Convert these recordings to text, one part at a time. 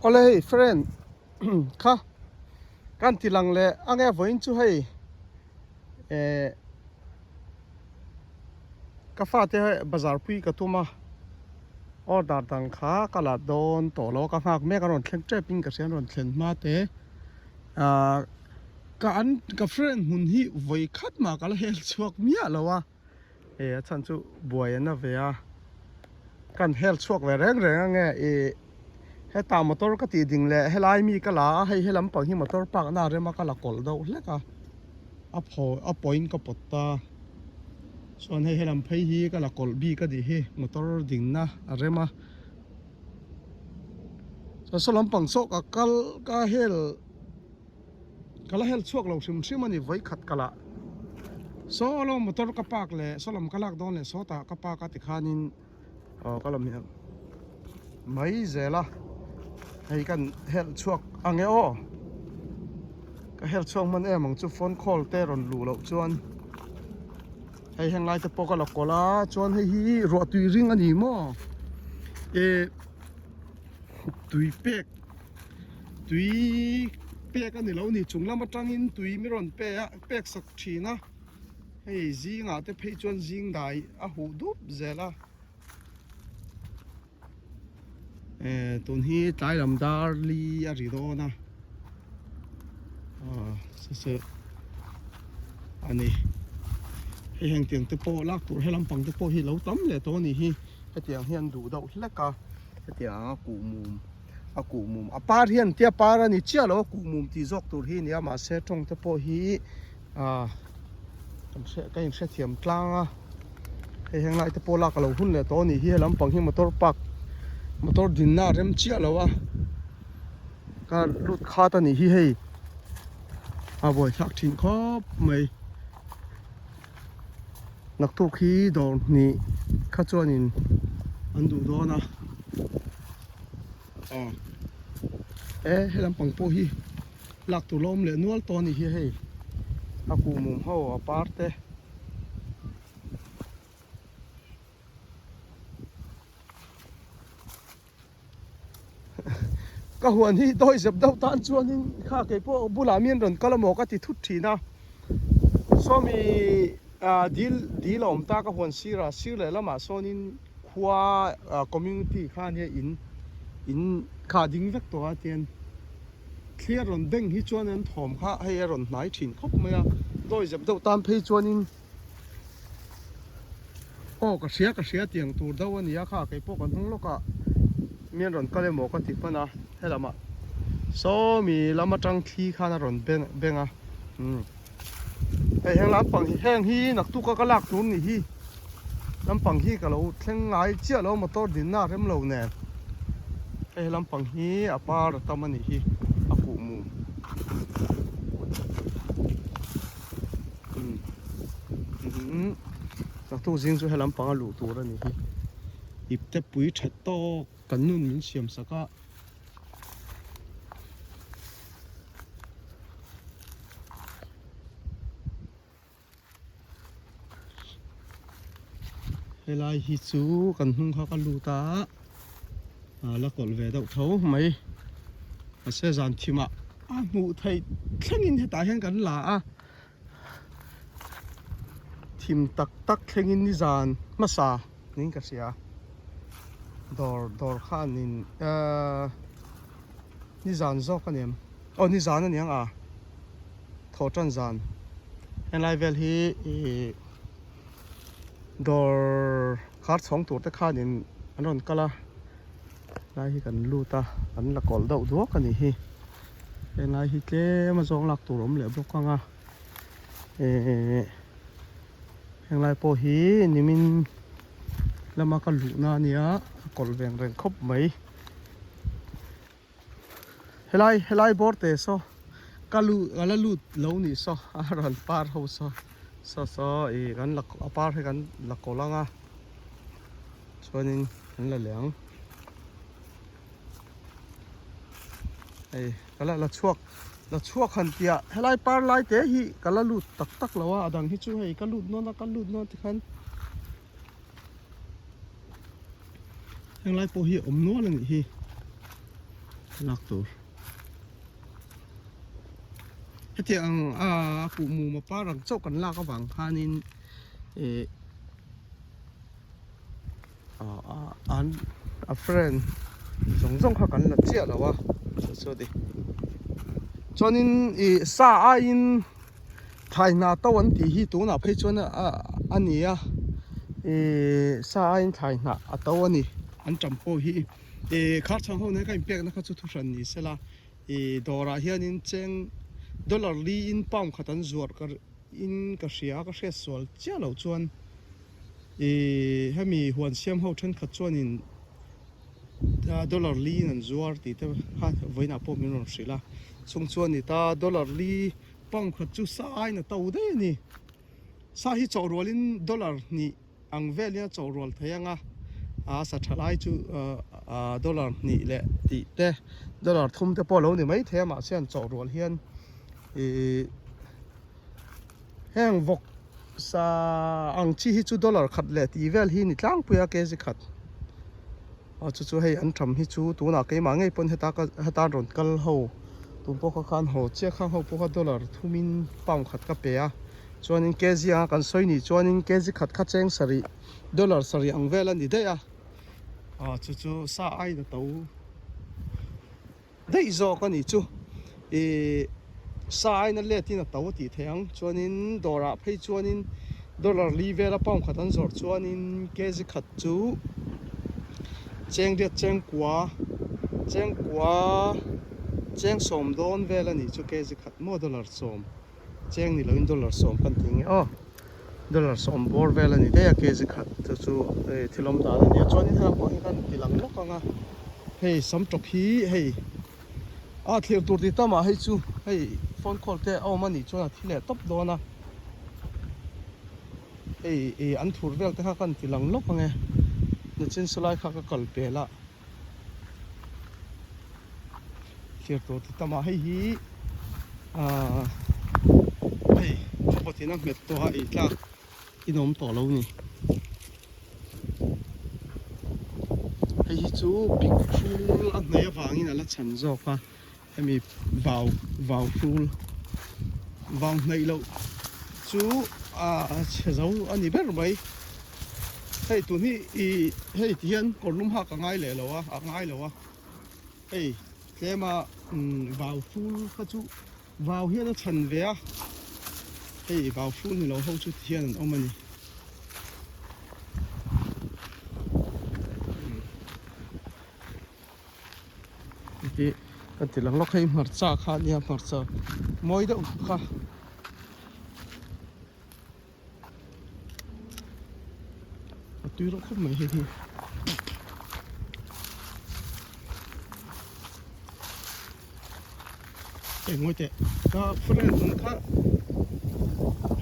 Awle hei friend kha kan ti lang leh ange vawiin chu hei eh ka fate bazar pui ka tum a order dang kha ka la dawn tawh lo a ka nghak mek a rawn thleng tep in ka hria an rawn thlen hma te ah ka an ka friend hmun hi vawi khat mah ka la hel chhuak miah lo a. E a chhan chu buai an na ve a kan hel chhuak ve reng reng ange ih hetah motor ka tih ding leh helai mi ka la a hei he lampang hi motor park na rem a ka la kawlh deuh hlek a a phaw a pawhin ka pawt ta chuan hei helam phei hi ka la kawlh bik a nih hi motor ding na a rem a chuan saw lampang saw ka kal ka hel. Ka la hel chhuak lo hrim hrim a ni vawi khat ka lah. Saw lo motor ka park leh saw lam ka lak dawn leh sawtah ka park a tikhanin aw ka lam hian mai zel a hei kan hel chhuak ang e aw ka hel chhuak hman em ang chu phone call te rawn luh loh chuan hei heng lai te pawh ka la kawlh a chuan hei hi ruah tui ring a ni maw eh tui pek. Tui pek a ni lo ni chung lam atangin tui mi rawn pe a pek sak thin a hei zingah te phei chuan zing dai a huh dup zel a eh tun hi tlai lam dar li a ri dawn a ah se a ni hei heng tiang te pawh lak tur he lampang te pawh hi lo tam leh tawh a ni hi hetiang hian duh deuh hlek a hetiang anga kuh mum. a kuh mum a par hian tia par a ni chiah lo a kuh mum tih zawk tur hi a ni a mahse tawng te pawh hi ah kan hre ka inhrethiam tlang a hei heng lai te pawh lak a lo hun leh tawh a nih hi he lampang hi motor park motor dinna a rem chiah lo a ka lut khat a nih hi hei a buaithlak thin khawp mai. Naktuk hi dawr hnih kha chuanin an duh dawn a aw e he lampang pawh hi lak tur la awm leh nual tawh a nih hi hei a kuhmum ho a par te. Ka huan hi dawi zep deuh tan chuanin kha kei pawh bulah mi an rawn kal amaw ka ti thut thin a sawmi ah dil dil a awm ta ka huan sirah sir leh lamah sawnin khua ah community kha ania in in kha a ding vek tawh a tian thli a rawn beng hi chuan an thawm kha hei a rawn hnai thin khawp mai a dawi zep deuh tan phei chuanin. Aw ka hria ka hria tiang tur deuh a ni a kha kei pawh kan hnung lawkah mi an rawn kal emaw ka ti hman a helamah saw mi lam atang thli khan a rawn beng beng a umm hei heng lampang hi heng hi naktuk a ka lak tur ni hi lampang hi ka lo thleng ngai chiah lo motor dinna a rem lo nen hei lampang hi a par a tam a nih hi a kuh mum. Naktuk zing chu helam panga luh tur a ni hi ip te pui tha tawk kan nun min siam sak a. Helai hi chu kan hnung kha ka lut a la kawlh ve deuh tho mai mahse zan thimah a hmuh theih thlengin hetah hian kan la a thim tak tak thlengin nizan hmasa niin ka hria dawr dawr khanin ehh nizan zawk a ni em aw nizan a ni ang a thawh tan zan helai vel hi ihh dawr khar chhawng tur te khanin an rawn kal a lai hi kan lut a an la kawlh deuh duak a nih hi helai hi tlem a zawng lak tur a awm leh bawk ang a ehh henglai pawh hi nimin lama ka luhna a nia a kawlh veng reng khawp mai. Helai helai bawr te saw ka lu ka la lut lo nih saw a rawn par ho saw saw saw ih kan la a par hi kan la kawlh ang a chuanin kan la leh ang hei ka la la chhuak la chhuak han tih ah helai par lai te hi ka la lut tak tak lo a a dang hi chu hei ka lut nawn a ka lut nawn tikhan. Henglai pawh hi a awm nual a nih hi. Lak tur. Hetiang ang a kuhmum a par ang chauh kan lak avang khanin ih an a friend zawng zawng kha kan la chiah lo a chu chu a ni. Chuanin ih sa aiin thlai hna to an tih hi tunah phei chuan a ni a ih sa aiin thlai hnah a to a ni an tam pawh hi. Ih khar chhang ho nen ka inpekna kha chu thuhran ni sela ih dawrah hianin cheng dollar li in pound khat an zuarh ka in ka hria a ka hriat sual chiah loh chuan ih hemi huan siam ho thenkhat chuanin dollar li in an zuar tih te kha vawiinah pawh min rawn hrilh a chung chuan ni ta dollar li pound khat chu sa aiin a to daih a ni sa hi chawh rualin dollar hnih ang vel hian a chawh rual thei ang a, a sa tha lai chu dollar hnih leh tih te dollar thum te pawh a lo ni mai thei a mahse an chawh rual hian ihh heng vawk sa ang chi hi chu dollar khat leh tih vel hi ni tlangpui a kg khat a chu chu hei an tham hi chu tunah keimah ngei pawn heta ka heta an rawn kal ho tun pawh kha khan haw chiah khang ho pawh kha dollar thumin pound khat ka pe a. Chuanin kg anga kan sawi nih chuanin kg khat kha cheng sarih dollar sarih ang vel a ni daih a, ah chu chu sa aiin a to daih zawk a nih chu ih sa aiin a let in a to a tih theih ang chuanin dawrah phei chuanin dollar li vela pound khat an zawrh chuanin kg khat chu cheng riat cheng kua cheng kua cheng sawm dawn vel a nih chu kg khat maw dollar sawm. Cheng ni loin dollar sawm kan ti nge aw dollar sawm bawr vel a ni daih a kg khat chu chu hei thil awm dan a nia chuanin helam pawh hi kan ti lang lawk ang a hei sam tawp hi hei a thlir tur ti tamah hei chu hei phone call te a awm a nih chuan a thi leh tawp dawn a hei ih an thur vel te kha kan ti lang lawk ang e nichin sawlai kha ka kal pel a. Thlir tur ti tam a hei hi ahh hei khawpawt in a nghet tawh a ei tlak in awm tawh lo ni hei hi chu bik hrul a hnaih avangin a la chhan zawk a hemi vau vau hrul vau hnaih loh chu a chhe zo a ni ber mai hei tun hi ih hei ti hian kawr lum hak a ngai leh lo a a ngai lo a hei tlema umm vau hrul kha chu vau hian a chhan ve a hei vau hrul ni lo ho chu ti hian an awm a ni. Tih kan ti lang lawk hei hmarcha kha a nia hmarcha mawi deuh kha a tui reuh khawp mai hei hi eng ngawi teh ka friend ang kha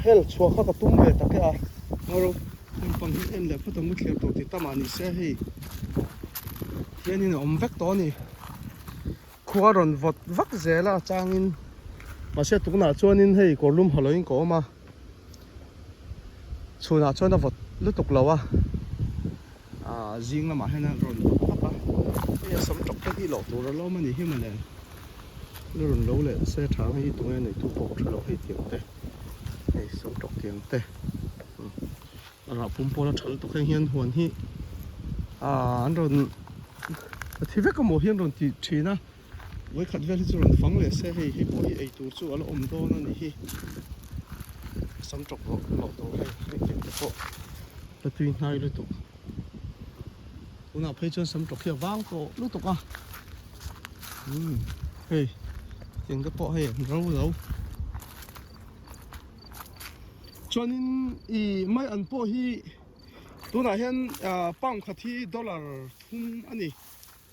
hel chhuah kha ka tum ve tak e a ngawi rawh. Naupang hi en leh phawt ang u thlir tur tih tamah ni se hei hianin a awm vek tawh a ni khua rawn vawt vak zel a changin mahse tunah chuanin hei kawr lum ha loin ka awm a chhunah chuan a vawt lutuk lo a ah zing lamah hian a rawn vawt vak a hei a sam tawk te hi loh tur a lawm a ni hi mawle la rawn lo leh se tha ang hei tunge neitu pawh ka hre lo hei tiang te hei sam tawk tiang te. A rah pum pawl a tha lutuk heng hian huan hi aaa an rawn a thi vek amaw hi an rawn ti thin a vawikhat vel hi chu rawn fang leh se hei hei pawh hi ei tur chu a la awm dawn a nih hi sam tawk loh loh tur hei hei tiang te pawh la tui hnai lutuk tunah phei chuan sam tawk hi a vang tawh lutuk a umm hei tiang te pawh hei an ro lo. Chuanin ih mai an pawh hi tunah hian ah pound khat hi dollar thum a ni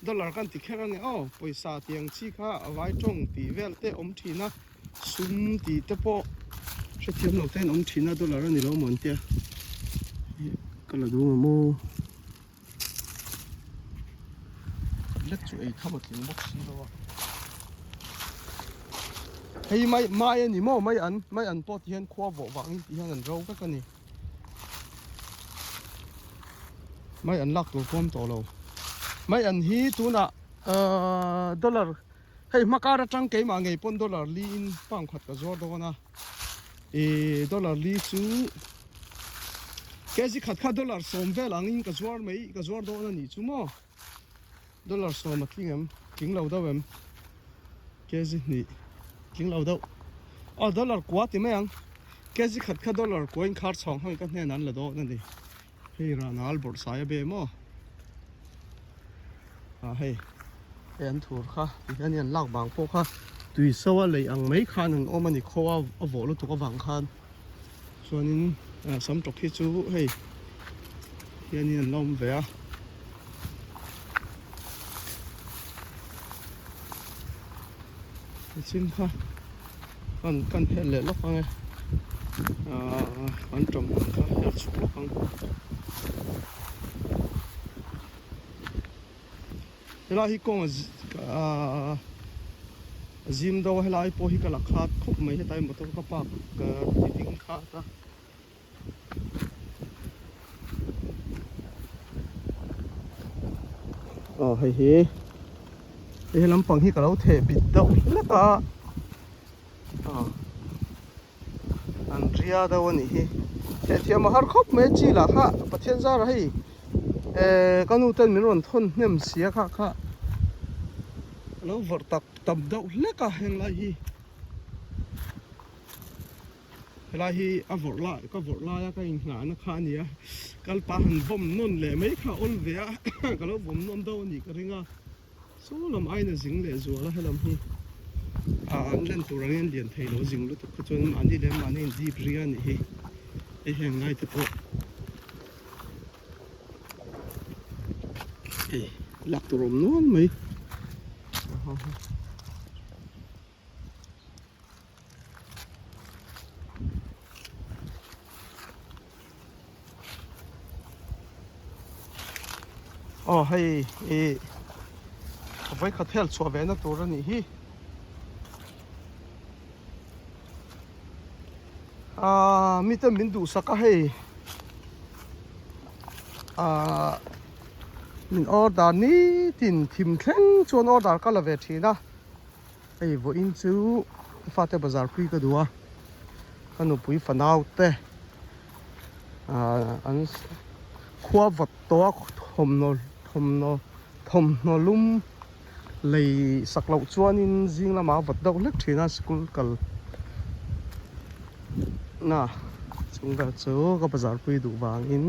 dollar kan ti kher a ni aw pawisa tiang chi kha a vai tawng tih vel te awm thin a sum tih te pawh hrethiam lo te an awm thin a dollar a ni lo maw an tia ih ka la duh ang maw lek chu ei tham a tling bawk si lo a hei mai mai a ni maw mai an mai an pawh ti hian khua vawh vangin ti hian an ro vek a ni mai an lak tur pawh awm tawh lo mai an hi tunah. Ahh dollar hei hmakar atang keimah ngei pawn dollar li in pound khat ka zuar dawn a ih dollar li chu kg khat kha dollar sawm vel angin ka zuar mai ka zuar dawn a nih chu maw dollar sawm a tling em tling lo deuh em kg hnih tling lo deuh aw dollar kua ti mai ang kg khat kha dollar kua in khar chhawng ho in ka hnenah an la dawn a ni. Hei Ranal bawrhsai a be maw? Ah hei hei an thur kha ti hian an lak vang pawh kha tui so a lei ang mai khan an awm a ni khaw a a vawh lutuk avang khan chuanin ah sam tawk hi chu hei hianin an la awm ve a. Nichin kha kan kan hel leh lawk ang e ahh kan tawm ang kha hel chhuk lawk ang helai hi kawng ahh a zim deuh a helai pawh hi ka la khat khawp mai hetlai motor ka park ka ti ding khat a. Aw hei hi hei lampang hi ka lo theh bit deuh hlek a aw an ria deuh a nih hi theh thiam a har khawp mai a chi lah kha Pathian zara hei eh ka nu ten min rawn thawn hnem sia kha kha a lo vawrh tak tam deuh hlek a henglai hi. Helai hi a vawrh lai ka vawrh laia ka inngahna kha a ni a, kalpa han vawm nawn leh mai kha a awl ve a, ka lo vawm nawn deuh a nih ka ring a, saw lam aiin a zing leh zual a helam hi ah an len tur angin an lian thei lo zing lutuk kha chuan mahni leh mahni in dip ri a nih hi hei heng lai te pawh hei lak tur awm nual mai. Aw hei ih vawikhat hel chhuah ve na tur a nih hi aaa mite min duhsak a hei aaa min order nitin thim thleng chuan order ka la ve thin a. Hei vawiin chu fate bazar pui ka duh a, ka nupui fanau te ahh an khua vat tawh a thawmhnaw thawmhnaw thawmhnaw lum lei sak loh chuanin zing lamah a vat deuh hlek thin a school kal na chung vel chu ka bazar pui duh vangin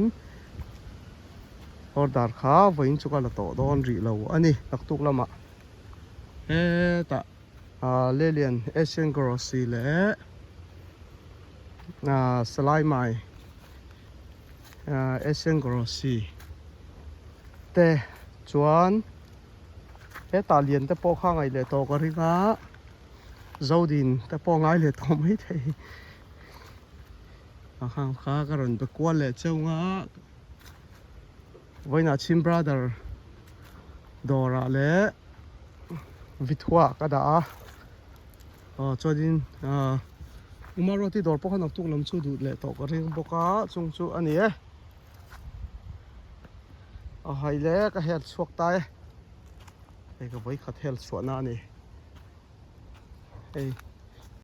order kha vawiin chu ka la tawh dawn rih lo a ni naktuk lamah. Hetah ah Lelian Asian Grocery leh ah Salaimai ah Asian Grocery te chuan hetah lian te pawh kha ngaih leh tawh ka ring a Zodin te pawh ngai leh tawh maithei a khang kha ka rawn be kual leh cheu ang a. Vawiinah Chin Brother dawrah leh Vithuah ka dah a aw chuanin ah Umaroti dawr pawh kha naktuk lam chu duh leh tawh ka ring bawk a chung chu a ni e a hai le ka hel chhuak ta e hei ka vawikhat hel chhuahna a ni hei.